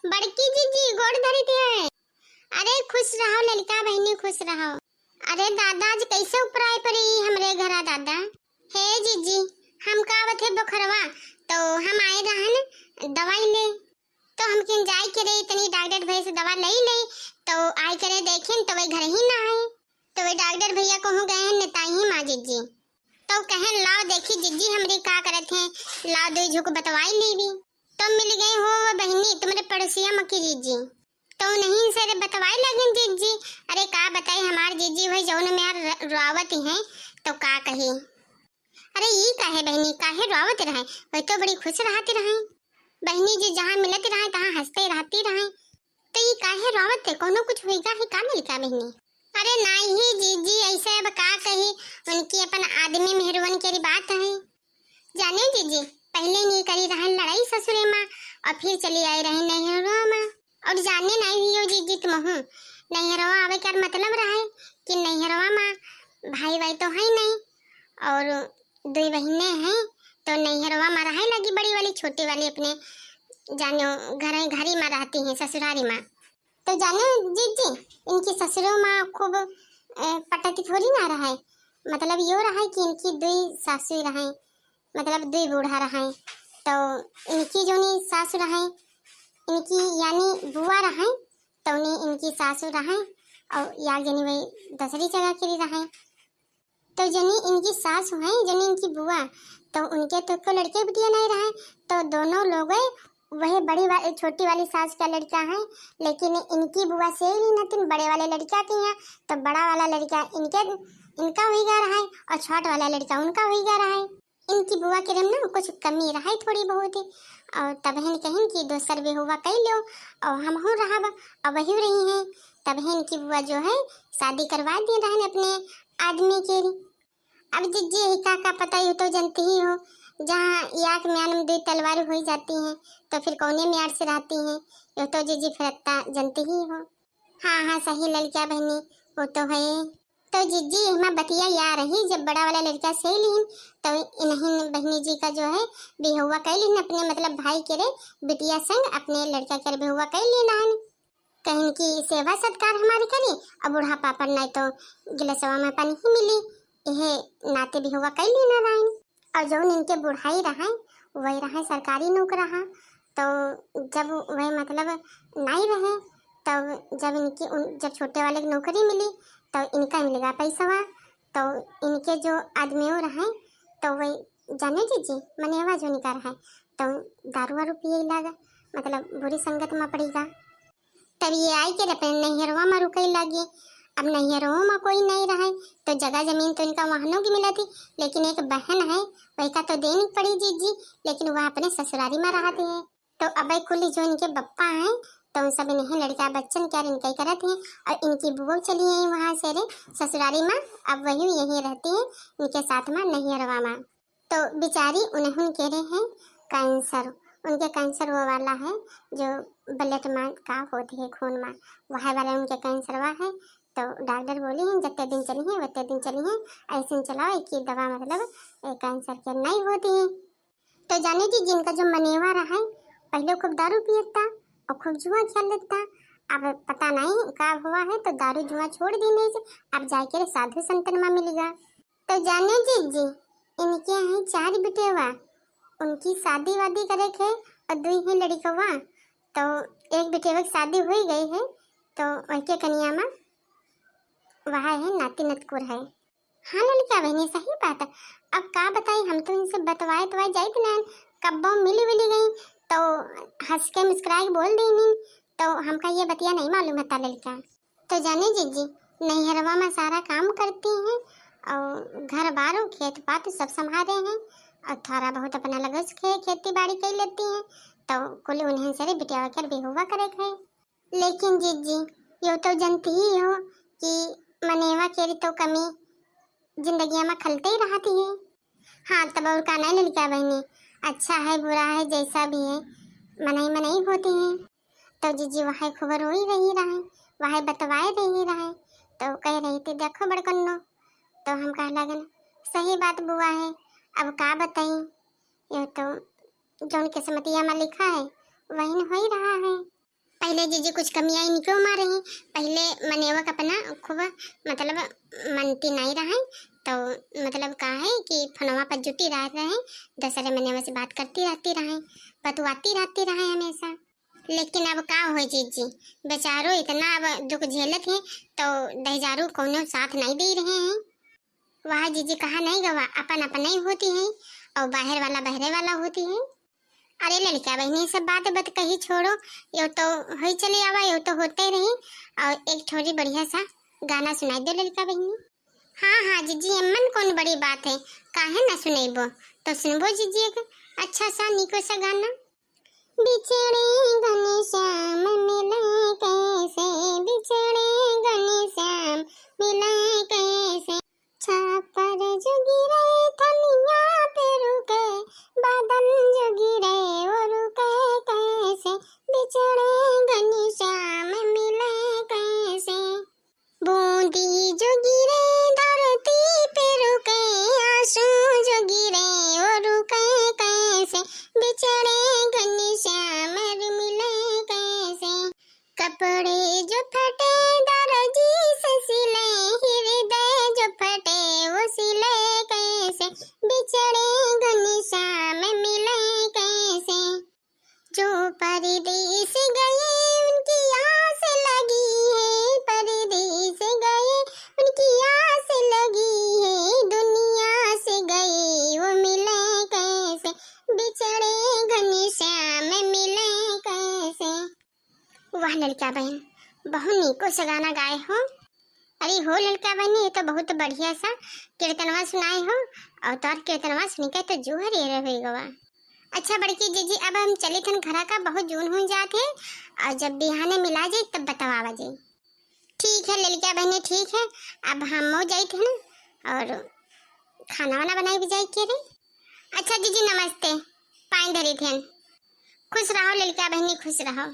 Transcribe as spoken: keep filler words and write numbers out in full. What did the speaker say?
बड़की जिज्जी, गोड़ धरी थे। अरे खुश रहो ललका बहिनी, खुश रहो। अरे दादा, आज कैसे उपराए पड़ी हमरे घरा दादा? हे जिज्जी, हम का आवत है बोखरवा, तो हम आए रहन दवाई ले, तो हम किन जाए के रे तनी डॉक्टर भैया से दवा ले ले, तो आए के रे देखिन तो वही घर ही ना है, तो वही डॉक्टर भैया कहूँ गए हैं नेताही माँ जिज्जी, तो कहन लाओ देखी जिज्जी हमरी का करत है, लाओ दो झुक बतवाई लेवी। तो मिल गई हो वो बहिनी तुम्हारे पड़ोसिया मकी जिज्जी, तो नहीं से रे बतवाए लगिन जिज्जी। अरे का बताई हमार जिज्जी वही जौन में यार र-, रोआवत ही है, तो का कही। अरे ई काहे बहिनी, काहे रोवत रहे? वह तो बड़ी खुश रहती रहे। बहिनी जी जहाँ मिलत रहे, तहाँ हँसते रहती रहे। तो ई काहे रोवत है? कोनो कुछ होइगा है का ललका बहिनी? अरे नाई ही जीजी, ऐसे अब का कही, उनकी अपन आदमी मेहरुअन के री बात है। जाने जीजी, पहले नहीं करी रहे लड़ाई ससुरे माँ, और फिर चली आई रही नैहरवा माँ। और जाने नहीं हुई हो जीजी तुमहू, नैहरवा आवे का मतलब रहे कि नैहरवा माँ भाई वाई तो है नहीं, और दुई बहिने हैं, तो नैहरवा माँ रहे लगी बड़ी वाली, छोटी वाली अपने जानो घर, घरी माँ रहती हैं, ससुरारी माँ। तो जानो जीजी, इनकी ससुरो माँ खूब, अ, पटती थोड़ी ना रहे, मतलब यो रहे कि इनकी दुई सासु रहे, मतलब दुई बूढ़ा रहे, तो इनकी जोनी सासु रहे, इनकी यानी बुआ रहे, तो उन्हीं इनकी सासु रहे, और यार जनी वही दूसरी जगह के लिए रहे। तो जनी इनकी सास हैं, जनी इनकी बुआ, तो उनके तो को लड़के बिटिया नहीं रहे, तो दोनों लोग वही बड़ी वा-, छोटी वाली सास का लड़का है, लेकिन इनकी बुआ से ही नहीं, बड़े वाले लड़का के यहाँ, तो बड़ा वाला लड़का इनके, इनका हुई गा रहा है, और छोट वाला लड़का उनका हुई गा रहा है। इनकी बुआ के रम ना कुछ कमी रहा है थोड़ी बहुत ही, और तबहिन कहिन कि दोसर बिहुआ कई लो, और हमहू रहब, और वही रही हैं। तबहिन की बुआ जो है शादी करवा दिए रहन अपने आदमी के। अब जिज्जी ही का, का पता, यू तो जनती ही हो, जहाँ याक म्यान में दुई तलवार हुई जाती हैं, तो फिर कौने म्यार से रहती हैं, यू तो जिज्जी फिरत्ता जनती ही हो। हाँ, हाँ, सही ललकिया बहिनी, वो तो है। तो जिज्जी, एमा बतिया या रही, जब बड़ा वाला लड़का से लिहिन, तो इन्हीं बहिनी जी का जो है, बिहुआ कई लिहिन अपने, मतलब भाई के रे बिटिया संग अपने लड़का के रे बिहुआ कई लिहिन रहन। कहिन कि सेवा सत्कार हमारी करी, और बुढ़ापा पर नहीं तो गिलसवा में पानी ही मिली, यह नाते बिहुआ कई लिहिन रहन। और जौन इनके बुढ़ाई रहे, वही रहे सरकारी नौकरा। तो जब वह मतलब नहीं रहे, तब जब इनकी उन, जब छोटे वाले की नौकरी मिली, तो इनका मिल गया पैसवा। तो इनके जो आदमी रहे, तो वही जाने जीजी, मनेवा जो इनका रहे, तो दारू वारू पिए लगा, मतलब बुरी संगत में पड़ी गा। तब ये आई के अपने नैहरवा में रुकई लागी। अब नैहरवा में कोई नहीं रहे, तो जगह जमीन तो इनका वहनों की मिला थी, लेकिन एक बहन है, वही का तो देनी पड़ी जीजी, लेकिन वह अपने ससुरारी में रहती है। तो अब कुल जो इनके बप्पा हैं, तो उन सब इन्हें लड़का बच्चन क्या इनका ही करत हैं, और इनकी बुआ चली आई वहाँ से रे ससुरारी में। अब वही यहीं रहती है इनके साथ में नैहरवा में। तो बेचारी उन्हें कह रहे हैं कैंसर, उनके कैंसर वो वाला है जो ब्लड में का होती है, खून में, वह वाला उनके कैंसर हुआ है। तो डॉक्टर बोली हैं जत्ते दिन चली हैं वत्ते दिन चली हैं, ऐसे ही चलाओ, एक ही दवा मतलब ए, कैंसर के नहीं होती है। तो जाने जी जिनका जो मनेवा रहा है, पहले खूब दारू पियत था और खूब जुआ खेल लेता, अब पता नहीं का हुआ है, तो दारू जुआ छोड़ दी नहीं से, अब जाके रे साधु संतन में मिल गया। तो जाने जीजी, इनके हैं चार बिटेवा, उनकी शादी वादी करे के और दुई हैं लड़िकवा। तो एक बिटेवा की शादी हुई गई है, तो उनके कनिया में वह है नाती नतकुर है। हाँ ललकिया बहिनी, सही बात है। अब का बताई, हम तो इनसे बतवाए तवाए जाइत ना, कब्बो मिली विली गई तो हंस के मुस्कुराए के बोल देनी, तो हमका ये बतिया नहीं मालूम था ललकिया। तो जाने जीजी, नैहरवा में सारा काम करती हैं और घर बार खेत पात सब संभाले हैं और थोड़ा बहुत अपना लगस खे-, खेती बाड़ी कर लेती हैं, तो कुल उन्हें से रे बिटिया कर बिहुआ करे के है। लेकिन जीजी, यो तो जनती ही हो कि मनेवा केरी तो कमी जिंदगिया में खलते ही रहती है। हाँ, तब और का नहीं ललकिया बहिनी, अच्छा है बुरा है जैसा भी है, मनई मनई होती है। तो जीजी वह खूब रोई रही रहे, वह बतवाए रही रहे, तो कह रही थी, "देखो बड़कन्नो।" तो हम कह लगन, "सही बात बुआ है, अब का बताई, ये तो जौन किस्मतिया में लिखा है, वही न हो ही रहा है।" ए जीजी, कुछ कमियाँ इनके मा रही। पहिले मनेवक अपना खूब, मतलब, मनती नाई रहे, तो, मतलब, का है कि फोनवा पर जुटी रहत रहे, दूसरे मनेवा से बात करती रहती रहे, बतुआती रहती रहे हमेशा। लेकिन अब का होई जीजी, बेचारो इतना अब दुख झेलत है, तो दहिजारू कौनो साथ नहीं दे रहे हैं। वह जीजी कहा नहीं गवा, अपन अपन ही होती है और बाहर वाला बहरे वाला होती है। अरे लड़किया बहनी, सब बात बत कही छोड़ो, यो तो होई चले आवा, यो तो होते रही। और एक ठोरी बढ़िया सा गाना सुनाई दो लड़का बहनी। हाँ हाँ जीजी, एमन कौन बड़ी बात है, काहे ना सुनैबो, तो सुनबो जीजी एक अच्छा सा नीको सा गाना। बिछड़े घनश्याम मिले कैसे, बिछड़े घनश्याम मिले कैसे। छापर जो गिरे थनिया पे रुके, बादल जो गिरे वो रुके कैसे, बिछड़े घनश्याम मिले कैसे। बूंदी जो गिरे धरती पे रुके, आंसू जो गिरे वो रुके कैसे, बिछड़े घनश्याम मिले कैसे। कपड़े जो फटे दर्जी से सिले, हृदय जो फटे वो सिले कैसे, बिछड़े घनश्याम मिले कैसे। जो परदेस गए उनकी आस लगी है, परदेस गए उनकी आस लगी है, दुनिया से गए वो मिले कैसे, बिछड़े घनश्याम मिले कैसे। वाह लड़का बहन, बहुत नीको से गाना गाए हो। अरे हो लड़का बहनी, ये तो बहुत बढ़िया सा कीर्तनवा सुनाए हो, और तोर कीर्तनवा सुन के तो जूहर ये रह गवा। अच्छा बड़की जीजी, अब हम चलित हन घरा का, बहुत जून हो जात है, और जब बिहाने मिला जाए तब बतावा जाए। ठीक है लड़का बहनी, ठीक है, अब हम जाइत हन और खाना वाना बनाए भी जाए के रे। अच्छा जीजी नमस्ते, पाए धरित हन। खुश रहो लड़का बहनी, खुश रहो।